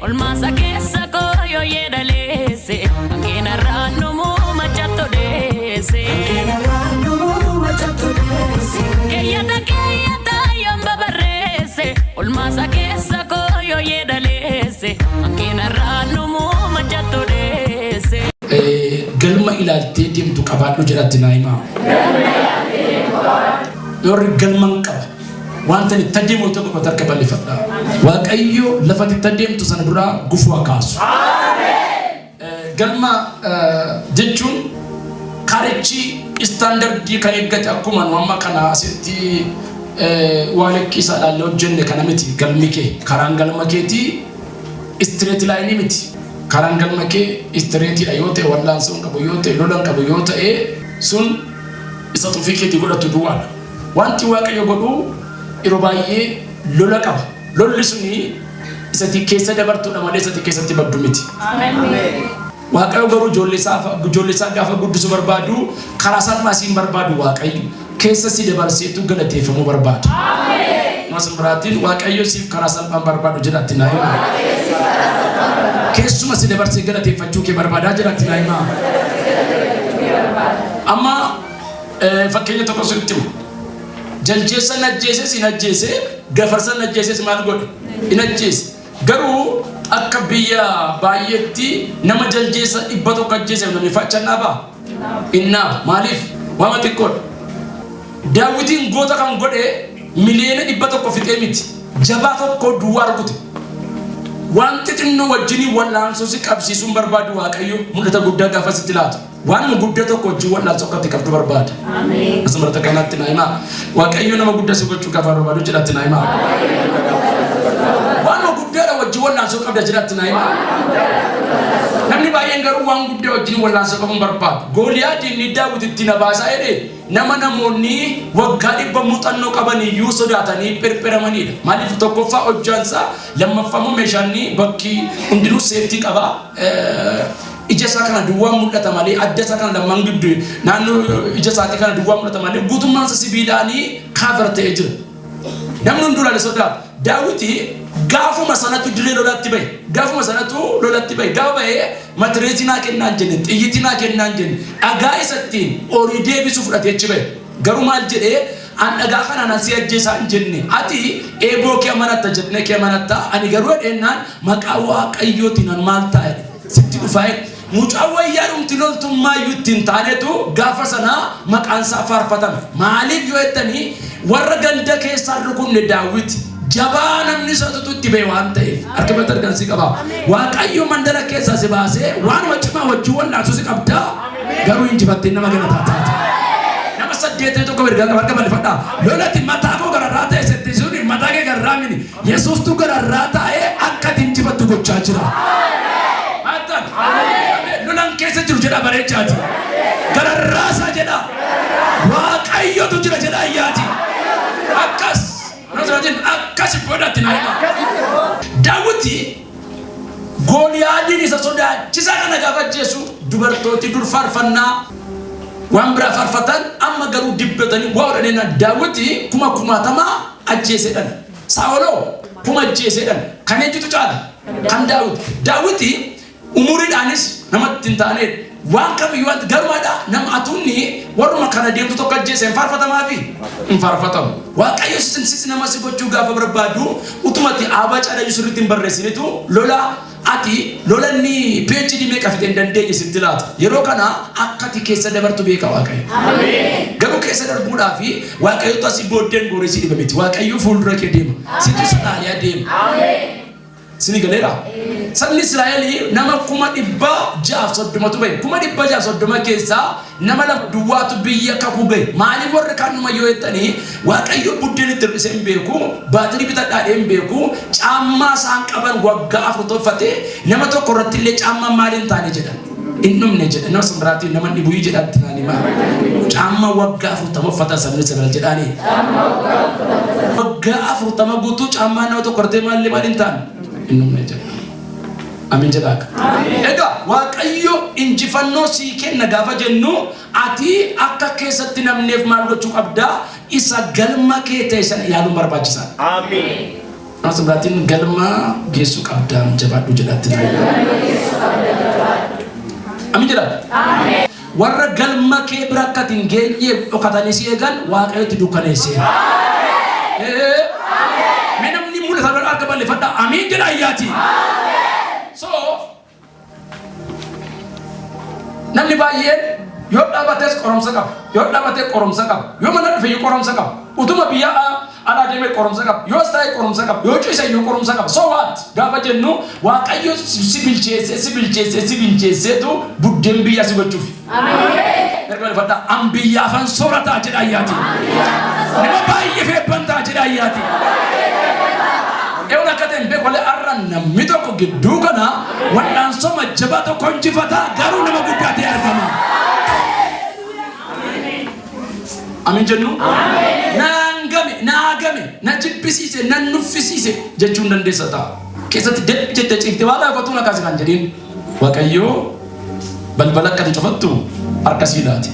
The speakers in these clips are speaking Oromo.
Olmaasa keessa koo yoo yeedaleesse, hanqinarraan dhumuu macatto deesse. Keeyyata keeyyata yoon babarreesse, olmaasa keessa koo yoo yeedaleesse, hanqinarraan dhumuu macatto deesse. Galma ilaaltee deemtu qabaadhu jedhatti naa himaa. Warri galma hin qaba. Wanta itti adeemu tokko qofa harka bal'ifadha. Waaqayyo lafa itti adeemtu sana duraa gufuu haa kaasu. Galma jechuun karichi istaandardii kan eeggate akkuma nu amma kana asitti waa lakkisaa ilaallee hojjenne kana miti. Galmi kee, karaan galma keetii straight line miti. Karaan galma kee straight dha yoo ta'e, wallaansoo hin qabu yoo ta'e, lola hin qabu yoo ta'e, sun isa xufii keetii godhatu duwwaadha. Wanti Waaqayyo godhu yeroo baay'ee lola qaba. Lolli suni isati keessa dabartuudha malee isati keessatti baddu miti. Waaqayyo garuu ijoollee isaa gaafa guddisuu barbaadu karaa salphaa siin barbaadu. Waaqayyo keessa si dabarseetu galateeffamuu barbaada. Mas biraatiin Waaqayyo siif karaa salphaan barbaadu jedhatti naa himaa. Keessuma si dabarsee galateeffachuu kee barbaadaa jedhatti naa himaa. Amma fakkeenya tokko sitti himu. Jaljeessa ajjeeses hin ajjeese, gafarsa ajjeeses maal godhe? Hin ajjeese. Garuu akka biyya baay'eetti nama jaljeessa 100 ajjeese namni faccannaa ba'a? Hin naabu. Maaliif? Waama xiqqoodha. Daawwitiin goota kan godhe miliyoona 100 fixee miti. Jabaa tokko duwwaa rukute. Wanti xinnoo wajjinii wallaansoo si qabsiisuun barbaadu Waaqayyo mul'ata guddaa gaafa sitti laatu. Waan guddaa tokko wajjin wallaansoo akka itti qabdu barbaada. Asirratti kanatti naa himaa. Waaqayyo nama guddaa si gochuu gaafa barbaadu jedhatti naa himaa. Waan guddaadha wajjin wallaansoo qabda jedhatti naa himaa. Namni baay'een garuu waan guddaa wajjin wallaansoo qabuun barbaadu. Gooliyaad inni Daawit itti na baasaa jedhee nama namoonni waggaa 100 muuxannoo qaban iyyuu sodaatanii phirphiramanidha. Maaliif? Tokkoffaa hojjaansaa, lammaffaa immoo meeshaan bakki hundinuu safety qaba. Ija isaa kana duwwaan mul'ata malee, adda isaa kana lamaan gidduu naannoo ija isaatii kana duwwaan mul'ata malee, guutummaan isaa sibiilaanii cover ta'ee jira. Namni hunduu ilaalee sodaata. Daawiti gaafuma sanatu dirree lolaatti bahe. Gaafuma sanatu lolatti bahe. Gaafa bahee matireesii naa kennaa hin jenne, xiyyitii naa kennaa hin jenne, dhagaa isattiin horii deebisu fudhatee achi bahe. Garuu maal jedhee? An dhagaa kanaan asii ajjeesaa hin jenne. Ati eeboo kee amanatta jennee kee amanatta. Ani garuu dhennaan maqaa Waaqayyootiin an maal taa'e sitti dhufaa. Mucaan wayyaa dhumti loltummaayyuu ittiin taanetu gaafa sanaa maqaan isaa faarfatame. Maaliif yoo jettanii, warra ganda keessaa rukunne Daawit jabaa namni isa tutu itti ba'e waan ta'eef. Harka biratti argansii qaba. Waaqayyo mandara keessaa si baasee waanuma cimaa wajjin wallaansuu si qabdaa, garuu injifattee nama galataa taate. Nama 81 mirgaa qaba, harka bal'ifadhaa. Lolati mataa koo gararraa ta'e setti suni mataa kee gararraa mini. Yesuustu gararraa taa'ee akka ati injifattu gochaa jira. Maattan. Lolan keessa jiru jedha bareechaati. Gararraasaa jedha. Waaqayyotu jira jedha ayyaati. Akkas. Nasratiin akkas godhatti naa hima. Daawiti Gooliyaadiin isa sodaachisaa kana gaafa ajjeesu dubartooti dur faarfannaa waan biraa faarfatan amma garuu dibbatanii waa godhanii Daawiti kuma kumaatamaa ajjeesedhan. Saa'oloo 1000 ajjeesedhan. Kan eenyutu caala? Kan Daawit. Daawiti umuriidhaanis namatti hin taanedha. Waan kamiyyuu wanti garumadha nama atunni warruma kana deemtu tokko ajjeese hin faarfatamaa fi hin faarfatamu. Waaqayyo sis nama si gochuu gaafa barbaadu utumatti aabaa cadayyuu sirriitti hin barreessinitu lola ati lola inni PhD meeqa fixee hin dandeenye sitti laata. Yeroo kana akka ati keessa dabartu beeka Waaqayyo. Garuu keessa darbuudhaaf Waaqayyotu asii booddeen gooree si dhiba miti. Waaqayyo fuuldura kee deema. Situ salaalee adeema. Sini galeera. Sabni Israa'el nama 630,000tu bahe. 630,000 keessaa nama lama duwwaatu biyya kakuu gahe. Maaliif warri kaan dhuma yoo jettanii, Waaqayyo buddeen itti hir'isee hin beeku, baatirii bitadhaadhee hin beeku, caammaa isaan qaban waggaa 4 tolfatee nama tokko irratti illee caammaan maal hin taane jedha. Hin dhumne jedha. Nama simbiraatiin nama dhibuu jedhaatti naan himaa. Caammaa waggaa 40 uffatan sabni Israa'el jedhaanii. Waggaa 40 guutuu caammaan nama tokko irratti maalli maal hin taane? Hin dhumne jedha. Amiin jedhaa akka. Egaa Waaqayyo injifannoo sii kenna gaafa jennu ati akka keessatti namneef maal gochuu qabdaa? Isa galma kee ta'e sana ilaaluun barbaachisaadha. Amiin. Nama biraatiin galma geessuu qabdaam jabaadhu jedhaatti na. Amin jedhaa. Warra galma kee bira akka hin geenye dhokatanii si eegan Waaqayyotti dukkaneesseera. Mee namni mul'ata bira harka balleeffadha. Amiin jedha ayyaati. So namni baay'een yoo dhaabates qoromsa qaba. Yoo dhaabate qoromsa qaba. Yoo mana dhufe iyyuu qoromsa qaba. Utuma biyya alaa deemee qoromsa qaba. Yoo as taa'e qoromsa qaba. Yoo ciise iyyuu qoromsa qaba. So what? Gaafa jennu Waaqayyo si bilcheessee, si bilcheessee, si bilcheesseetu buddeen biyya si gochuuf. Erga balleeffadhaa. An biyyaafan soorataa jedha ayyaati. Nama baay'ee feebbantaa jedha ayyaati. Eewwan akka ta'e hin beeku malee har'a namni tokko gidduu kana wal'aansoo jabaa tokko injifataa garuu nama guddaa ta'e argama. Amin jennu? Naan game, naa game, na jibbisiise, nan nuffisiise jechuun dandeessa ta'a. Keessatti dep jettee ciiftee waan raawwatu na kaase kan jedhiin. Waaqayyoo balbala akka ati cufattu harka sii laate.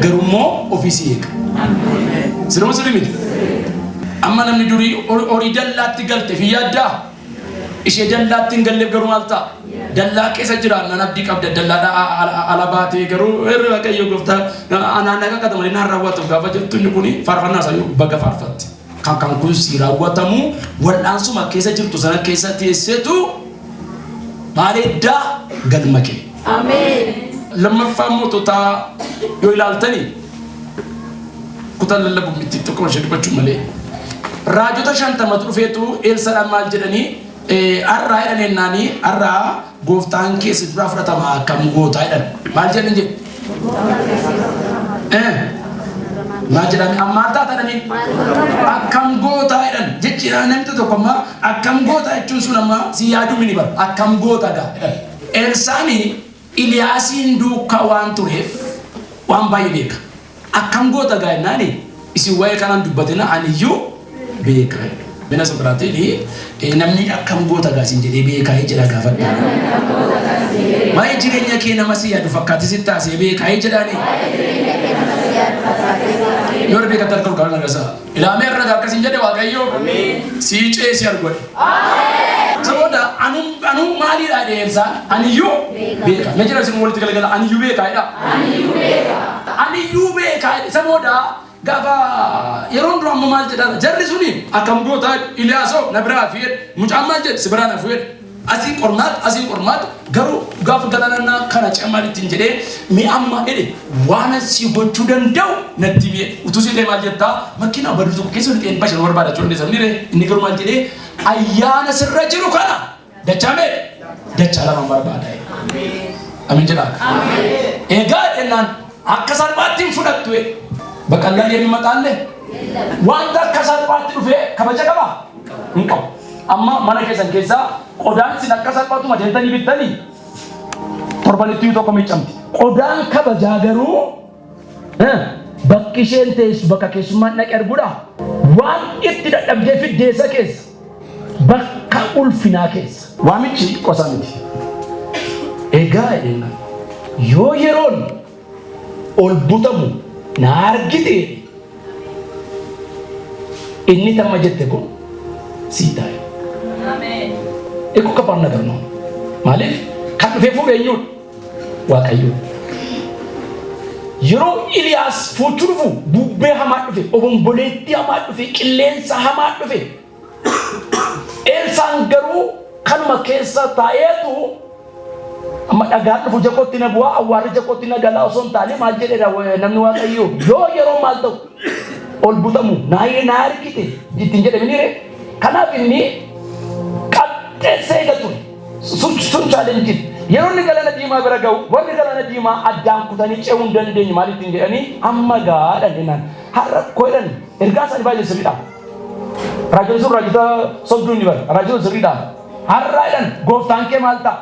Garuu immoo ofii si eega. Siruma sirrii miti. Amma namni durii horii dallaatti galte fi yaaddaa ishee dallaatti hin galleef garuu maal ta'a? Dallaa keessa jiraannaan abdii qabda, dallaadha ala baatee garuu irri Waaqayyo gooftaa anaan naqa qata malee naan raawwatuuf gaafa jettu inni kuni faarfannaa isayyuu baga faarfatte. Kan kun si raawwatamu wal'aansuma keessa jirtu sana keessa teesseetu bareeddaa galma kee. Lammaffaa Moototaa yoo ilaaltani, kutaan lallabu miti, tokko ishee dubbachuu malee. Raajota 50tu dhufeetu Eelsaadhaan maal jedhanii, har'aa jedhan ennaanii, har'aa gooftaan keessa duraa fudhatama, akkam gootaa jedhan. Maal jedhan jedhe? Maal jedhame? Ammaan taatanii akkam gootaa jedhan jechi namni tokko amma akkam gootaa jechuun sun amma si yaaduu mini bara akkam gootaa gaa jedhan. Elsaani Iliyaasiin duukaa waan tureef waan baay'ee beeka. Akkam goota gaa jennaani, isin waa'ee kanaan dubbatina, aniyyuu beeka. Mina biraatiin namni akkam goota gaa isin jedhee beekaa jedha gaafadha. Waa'ee jireenya kee nama si yaadu fakkaate sitti haasa'ee beekaa jedhaani. Yoo beekatti harka ol kaa'an agarsiisa. Ilaamee irra akkasiin jedhe, Waaqayyo sii ceesi argodhe. Saboota anuu maaliidha jedhee Elsaan, aniyyuu beeka. Mee jira isin walitti galagala, aniyyuu beekaa jedha. Aniyyuu beekaa jedhe. Saboota gaafa yeroon dura ammoo maal jedhaa jarri suni, akkam goota Iliyaasoo na biraa fi mucaan maal jedhe, si biraa na fuudhe. Asii qormaat, asii qormaat, garuu gaafa galaanaa kana cemaa ittiin jedhee, mee amma jedhe, waan si gochuu danda'u natti mi'e. Utuu si ta'e maal jettaa? Makiinaa baduu tokko keessa lixeen bashannana barbaada jechuun dandeessa. Inni inni garuu maal jedhee, ayyaana sirra jiru kana dachaa mee dachaa lama barbaada. Amiin jedhaa. Egaa jennaan akka salphaatti hin fudhattu. Baqallaan የሚመጣልህ wanta akka salphaatti dhufee kabaja qabaa? Hin qabu. Amma mana keessan keessaa qodaan isin akka salphaatuma deemtanii bittanii torbanitti tokko miiccamti. Qodaan kabajaa garuu bakki isheen teessu bakka keessummaan dhaqe arguudha. Waan itti dadhabdee fiddeessa keessa bakka ulfinaa keessa. Waamichi qosa miti. Egaa jenna yoo yeroon ol butamu na argite, inni tamma jette kun sii taa'e. Ikku ከባድ ነገር ነው። Maaliif kan dhufee fuudhe eenyudha? Waaqayyo. Yeroo Iliyaas fuuchuu dhufu bubbee hamaa dhufe, obomboleettii hamaa dhufe, qilleensa hamaa dhufe. Eelsaan garuu kanuma keessa taa'eetu amma dhagaan dhufu jakootti na bu'aa, awwaarri jakootti na galaa osoo hin taane, maal jedheedha namni Waaqayyo, yoo yeroo maal ta'u ol butamu naa argite ittiin jedhame ni. Kanaaf inni qaxxeessee eega ture. Sun challenge. Yeroo inni Galaana Diimaa bira ga'u, warri Galaana Diimaa addaan kutanii ce'uu hin dandeenye maal ittiin jedhanii, amma gaadhan jennaan har'a koo jedhan. Ergaa isaanii baay'ee sirriidha. Raajonni sun raajota sobduu inni bara raajota sirriidha. Har'a jedhan gooftaan kee maal ta'a?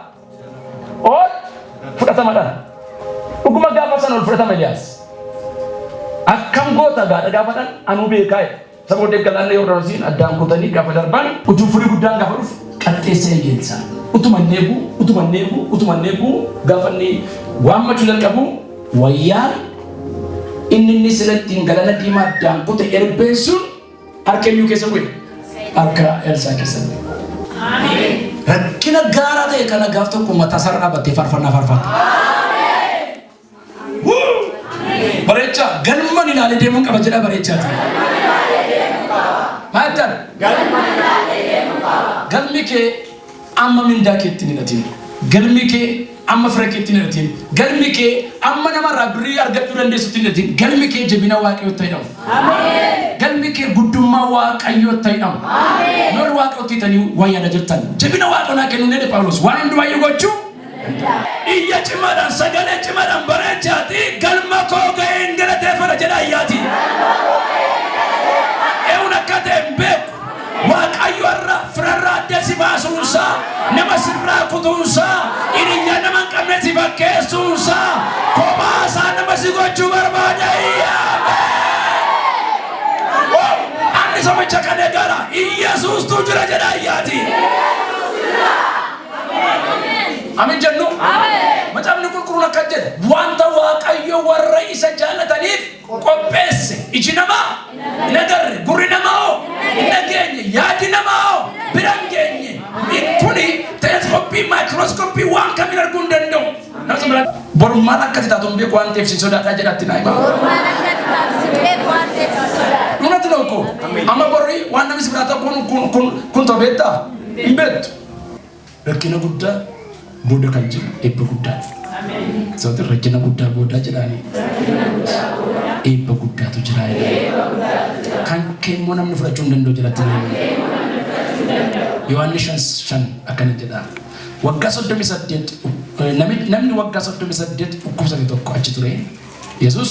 Ol fudhatamadhaan. Dhuguma gaafa sana ol fudhatama Eliyaas. Akkam goota gaadha gaafadhan, anuu beekaa jedha. Isa booddee galaanni Yordaanosiin addaan kutanii gaafa darban, utuu furii guddaan gaafa dhufu qaxxeessa eegelsa. Utuma inni eegu, utuma inni eegu, utuma inni eegu, gaafa inni waammachuu jalqabu, wayyaan inni sila ittiin Galaana Diimaa addaan kute erbeen sun harka eenyuu keessa bu'e? Harka Elsaa keessatti. Rakkina gaaraa ta'e kana gaaf tokko mataa isaarra dhaabbattee faarfannaa faarfatta. Bareechaa galman ilaalee deemuun qaba jedha bareechaati. Maal jettan? Galmi kee amma mindaa keetti hin hidhatin. Galmi kee amma fira keetti hin hidhatin. Galmi kee amma namarraa birrii argachuu dandeessutti hin hidhatin. Galmi kee jabina Waaqayyootti hidhamu. Galmi kee guddummaa Waaqayyootti hidhamu. Warri Waaqayyootti hidhanii waan yaada jirtan. Jabina Waaqayyoo naa kennuu jedhe Phaawulos. Waan hundumayyuu gochuu iyya cimaadhaan, sagalee cimaadhaan bareechaati galma koo ga'een galateeffadha jedha ayyaati. Eewun akka ta'e hin beeku. Waaqayyo irra firarraa adda si baasuunsaa, nama sirraa kutuunsaa, hiriyyaa nama hin qabne si fakkeessuunsaa, kophaasaa nama si gochuu barbaada. Anni somicha kan eegala Iyyasuustu jira jedha ayyaati. Amin jennu. Macaafni Qulqulluun akka jedhe wanta Waaqayyo warra isa jaallataniif qopheesse iji namaa hin agarre, gurri namaa hoo hin dhageenye, yaadi namaa hoo bira hin geenye. Kuni teleeskooppii, maayikirooskooppii waan kamiin arguu hin danda'u. Nama sun biraa boru maal akka ati taatu hin beeku waan ta'eef sin sodaadhaa jedhaatti naa himaa. Dhumatti tokko amma borri waan namni si biraa ta'u kun kun kun kun ta'u beektaa? Hin beektu. Rakkina guddaa booda kan jiru eebba guddaadha. Sababni rakkina guddaa boodaa jedhaanii eebba guddaatu jira jedhanii. Kan kee immoo namni fudhachuu hin danda'u jedhatti nama. Yohaannis 5:5 akkana jedha. Waggaa 38 namni waggaa 38 dhukkubsate tokko achi ture. Yesus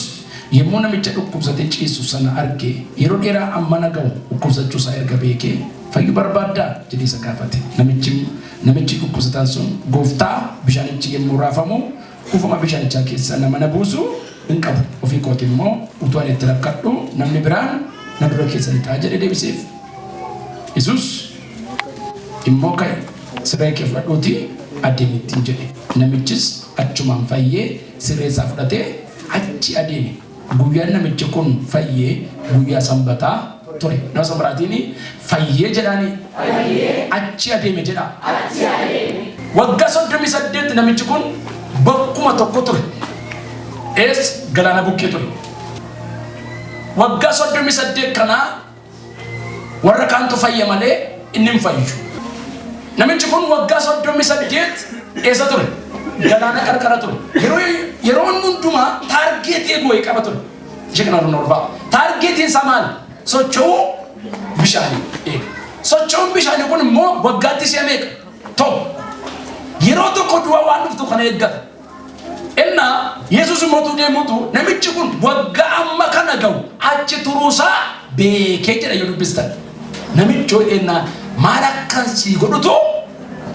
yommuu namicha dhukkubsatee ciisu sana arge, yeroo dheeraa ammana ga'u dhukkubsachuu isaa erga beekee, Fayyuu barbaaddaa? jedhee isa gaafate. Namichi namichi dhukkubsataan sun, Gooftaa, bishaanichi yommuu raafamu kuufama bishaanichaa keessa nama na buusu hin qabu, ofii kootii immoo utuu ani itti rakkadhuu namni biraan na dura keessa lixa jedhee deebiseef. Yesus immoo, Ka'i, siree kee fudhadhuutii adeemi ittiin jedhe. Namichis achumaan fayyee siree isaa fudhatee achi adeeme. Guyyaan namichi kun fayye guyyaa Sanbataa ture. Nama san biraatiin fayyee jedhaani. Achi adeeme jedhaa. Waggaa 38 namichi kun bakkuma tokko ture. Eessa? Galaana bukkee ture. Waggaa 38 kanaa warra kaantu fayya malee inni hin fayyu. Namichi kun waggaa 38 eessa ture? Galaana qarqara ture. Yeroo inni hundumaa target eegu wayii qaba ture. Ishee kana hordofaa. Targetiin isaa maali? Socho'uu bishaanii eega. Socho'uun bishaanii kun immoo waggaatti si'a meeqa? Tokko. Yeroo tokko du'a waan dhuftu kana eeggata. Innaa Yesuus immoo utuu deemuutu namichi kun waggaa amma kana ga'u achi turuusaa beekee jedha yoo dubbistan. Namichoo ennaa maal akkan sii godhutu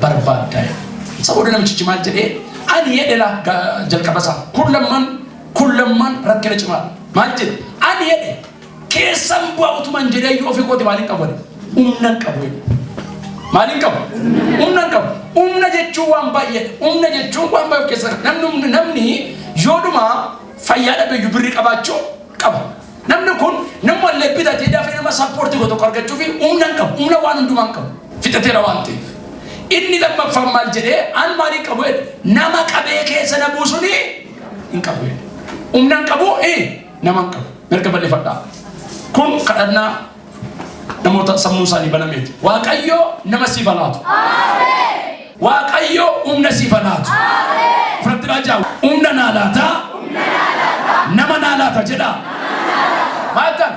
barbaadda. Isa booda namichichi maal jedhee ani jedhe laa jalqaba isaa kun lamman rakkina cimaadha. Maal jedhe? Ani jedhe keessan bu'a utuman jedhee iyyuu ofii kooti maal hin qabu jedhe? Humna hin qabu jedhe. Maal hin qabu? Humna hin qabu. Humna jechuun waan baay'eedha. Humna jechuun waan baay'ee of keessaa qaba. Namni yoodhuma fayyaa dhabe iyyuu birrii qabaachuu qaba. Namni kun namallee bitatee dafee nama support godhu tokko argachuuf humna hin qabu. Humna waan hundumaa hin qabu. Fixateera waan ta'eef. Inni lammaffaan maal jedhee? An maal hin qabu jedhe? Nama qabee keessa na buusuni hin qabu jedhe. Humna hin qabu, nama hin qabu. Mirga bal'ifadhaa. Kun kadhannaa namoota sammuu isaanii banameeti. Waaqayyo nama siif haa laatu. Waaqayyo humna siif haa laatu. Fudhatti raajaa humna naa laata. Nama naa laata jedhaa. Maal ta'an?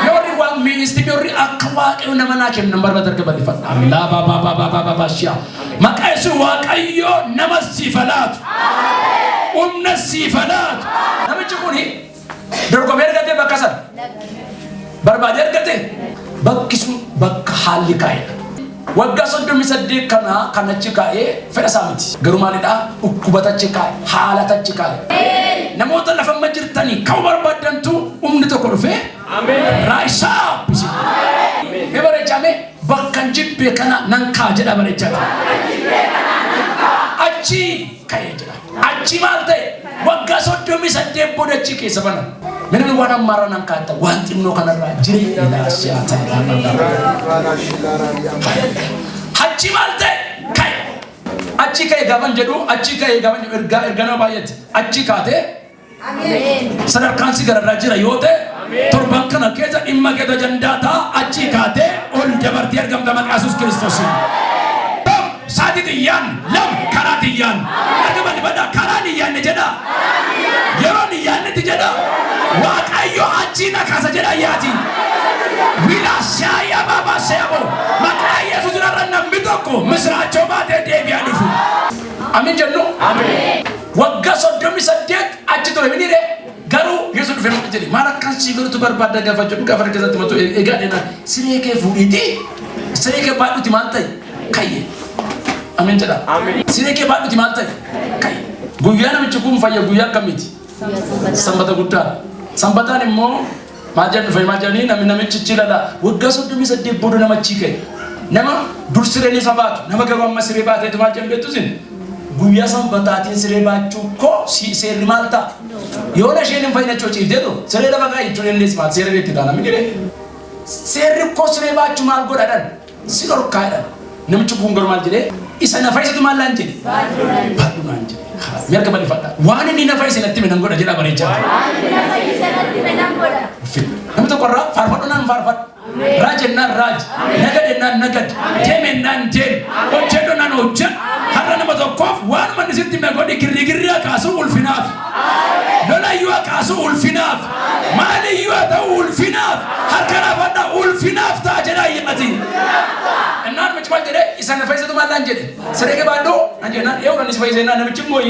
Yoorri waan miinisti yoorri akka Waaqayyo nama naa kennu nan barbaada erga bal'ifadha. Allah ba ba ba ba ba ba ba shia. Maqaa Yesuus Waaqayyo nama siif haa laatu. Humna siif haa laatu. Namichi kuni dorgomee argatee bakka sana. Barbaadee argate bakki sun bakka haalli kaa'edha. Waggaa 38 kana kan achi kaa'ee fedha isaa miti. Garuu maalidhaa? Dhukkubata achi kaa'e, haalata achi kaa'e. Namoota lafa amma jirtanii ka'uu barbaaddantu humni tokko dhufee raayisaa isin. Mee bareechame bakkan jibbe kana nan ka'a jedha bareechaati. Achi ka'ee jedha. Achi maal ta'e? Waggaa 38 booda achi keessa bana. Namni waan ammaarraa nan kaatta waan xinnoo kanarraa jireenya ilaashaa ta'aa. Achi maal ta'e ka'e. Achi ka'e gaafan jedhu, achi ka'e gaafan jedhu, ergaa ergaa nama baay'eeti. Achi kaatee sadarkaan si gararraa jira yoo ta'e, torban kana keessa dhimma keessa ajandaa ta'a. Achi kaatee ol dabartee argamta maqaa Yesuus Kiristoosiin. Saatii xiyyaan lam karaa xiyyaan arga bal'ifadha. Karaan iyyaanne jedha, yeroon iyyaannetti jedha, Waaqayyo achi na kaasa jedha yaati. Wila shaaya baba seebo maqaa Yesuus irra namni tokko misiraachoo baatee deebi'aa dhufu. Amin jennu. Waggaa 38 achi ture minire. Garuu Yesuus dhufee maal jedhe? Maal akkan sii godhutu barbaadda gaafa jedhu, gaafa keessatti matu egaa dheena siree kee fuudhiiti, siree kee baadhuti maal ta'e kayye. Amin jedha. Siree kee baadhuti maal ta'e kayye. Guyyaa namichi kun fayya guyyaa akkamiiti? Sanbata guddaa. Sanbataan immoo maal jedhan dhufe? Maal jedhanii namni namichi chilala waggaa 38 booda namachi ka'e. Nama dur sireen isa baatu, nama garuu amma siree baateetu maal jedhan beektu isin? Guyyaa sanbataatiin siree baachuu koo seerri maal ta'a? Yoo na isheen hin fayyinachuu ciifteetu siree lafa kaa'e jechuun innis maal seera beekti taana miti? Seerri koo siree baachuu maal godhadhan? Si dhorkaa jedhan. Namichi kun garuu maal jedhee? Isa na fayyisutu maal naan jedhe? Baadhu naan jedhe. Mirga bal'ifadha. Waan inni na fayyise natti hime nan godha jedha bareechaa. Namni tokko irraa faarfadhu naan faarfadhu. Raajennaan raaji. Nagadennaan nagad. Deemennaan deem. Hojjedhu naan hojjedhu. Har'a nama tokkoof waanuma inni sitti hime godhi. Girrigirri haa kaasu, ulfinaaf. Lolayyuu haa kaasu, ulfinaaf. Maaliyyuu haa ta'u, ulfinaaf. Harka raafadha, ulfinaaf ta'a jedha ayyaati. Innaan namichi maal jedhee? Isa na fayyisatu maal naan jedhe? Siree kee baadhu naan jedhe. Naan eewu si fayyise naan. Namichi immoo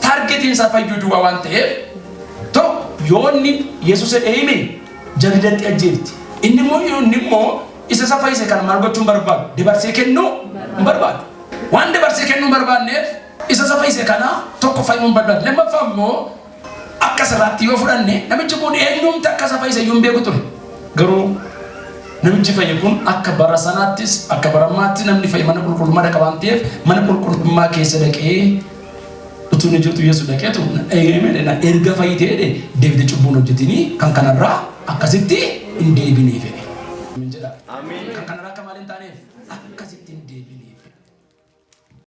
targetiin isaa fayyuu duwwaa waan ta'eef, tokko yoo inni Yesuus jedhee hime jalidatti ajjeefti. Inni immoo isa fayyise kana maal gochuu hin barbaadu? Dabarsee kennuu hin barbaadu. Waan dabarsee kennuu hin barbaanneef isa fayyise kana tokko fayyuu hin barbaadu. Lammaffaa immoo akka sirraatti yoo fudhanne, namichi kun eenyumti akka isa fayyise iyyuu hin beeku ture. Garuu namichi fayye kun akka bara sanaattis akka bara ammaatti namni fayye mana qulqullummaa dhaqa waan ta'eef, mana qulqullummaa keessa dhaqee utuu inni jirtu Yesuus dhaqeetu erga fayyitee jedhe, deebitee cubbuun hojjetinii kan kanarraa akkasitti hin deebinee fedhe. Kan kanarraa akka maal hin taaneef?